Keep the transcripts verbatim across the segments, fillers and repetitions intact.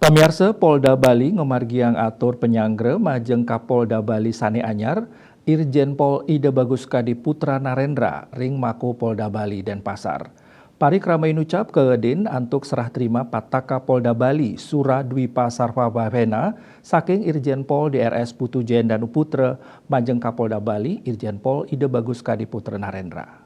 Pamiarsa, Polda Bali ngamargiang atur panyanggra majeng Kapolda Bali sane anyar, Irjen Pol Ida Bagus Kade Putra Narendra, ring Mako Polda Bali, Denpasar. Parikrama inucap kaedin antuk serah terima Pataka Polda Bali, Sura Dwipa Sarva Bhavena, saking Irjen Pol D R S Putu Jayandanu Putra, majeng Kapolda Bali, Irjen Pol Ida Bagus Kade Putra Narendra.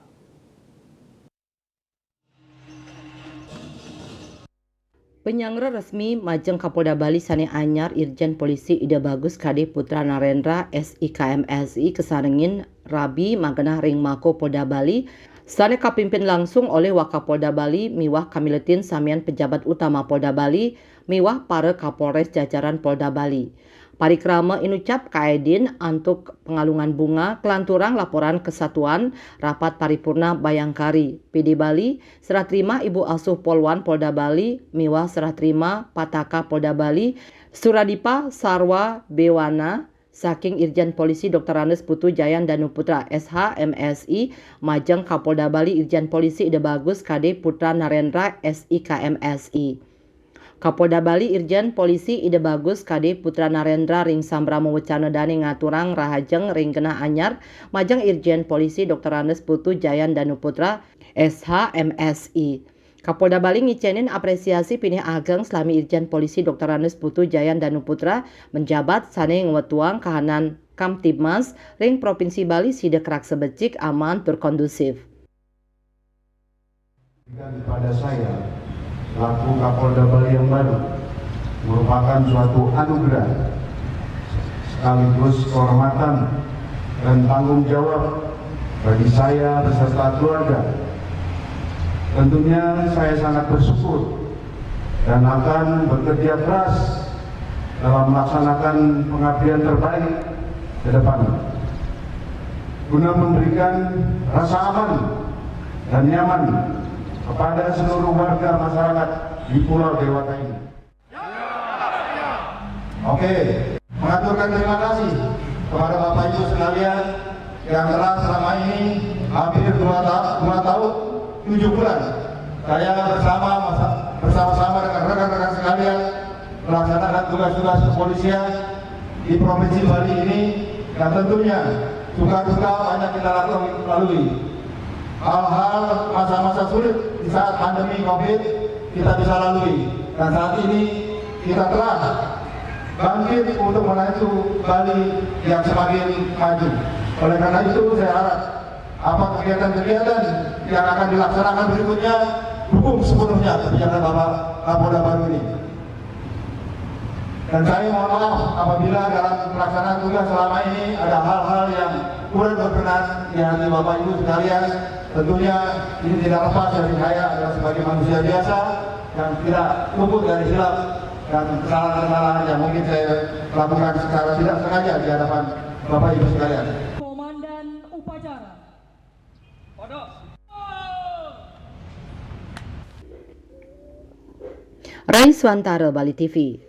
Panyanggra resmi majeng Kapolda Bali sane anyar, Irjen Polisi Ida Bagus Kade Putra Narendra, S I K M S I, kasarengin rabi magenah ring Mako Polda Bali, sane kapimpin langsung olih Wakapolda Bali miwah kamiletin samian pejabat utama Polda Bali miwah para Kapolres jajaran Polda Bali. Parikrama inucap kaedin antuk pangalungan bunga, kalanturang laporan kesatuan rapat paripurna Bayangkari, P D Bali, serah terima Ibu Asuh Polwan Polda Bali, miwah serah terima Pataka Polda Bali, Suradipa Sarwa Bewana, saking Irjen Polisi Doktor Andes Putu Jayan Danu Putra, S H, M Si, majeng Kapolda Bali Irjen Polisi Ida Bagus Kade Putra Narendra, S I K M S I. Kapolda Bali Irjen Polisi Ida Bagus Kade Putra Narendra ring sambrama wecana dane ngaturang rahajeng ring genah anyar majeng Irjen Polisi Doktor Andes Putu Jayan Danu Putra, S H, M Si. Kapolda Bali ngicenin apresiasi pinih ageng salami Irjen Polisi Doktor Andes Putu Jayan Danu Putra menjabat sane ngwetuang kahanan Kamtibmas ring Provinsi Bali sida karaksa becik, aman, tur kondusif. Berikan kepada saya selaku Kapolda Bali yang baru merupakan suatu anugerah sekaligus kehormatan dan tanggung jawab bagi saya beserta keluarga. Tentunya saya sangat bersyukur dan akan bekerja keras dalam melaksanakan pengabdian terbaik ke depan guna memberikan rasa aman dan nyaman kepada seluruh warga masyarakat di Pulau Dewata ini. Oke, mengaturkan terima kasih kepada Bapak Ibu sekalian yang telah selama ini hampir dua, ta- dua tahun tujuh bulan saya bersama masa- bersama-sama dengan rekan-rekan sekalian melaksanakan tugas-tugas kepolisian di Provinsi Bali ini, dan tentunya suka duka banyak kita lalui. Hal-hal, masa-masa sulit di saat pandemi covid kita bisa lalui, dan saat ini kita telah bangkit untuk menuju Bali yang semakin maju. Oleh karena itu, saya harap apa kegiatan-kegiatan yang akan dilaksanakan berikutnya dukung sepenuhnya kebijakan Bapak Kapolda baru ini. Dan saya mohon maaf apabila dalam pelaksanaan tugas selama ini ada hal-hal yang kurang berkenan di hati Bapak Ibu sekalian. Tentunya ini tidak lepas dari saya adalah sebagai manusia biasa yang tidak luput dari hilaf dan kesalahan-kesalahan yang mungkin saya lakukan secara tidak sengaja di hadapan Bapak Ibu sekalian. Komandan upacara. Rai Swantara, Bali T V.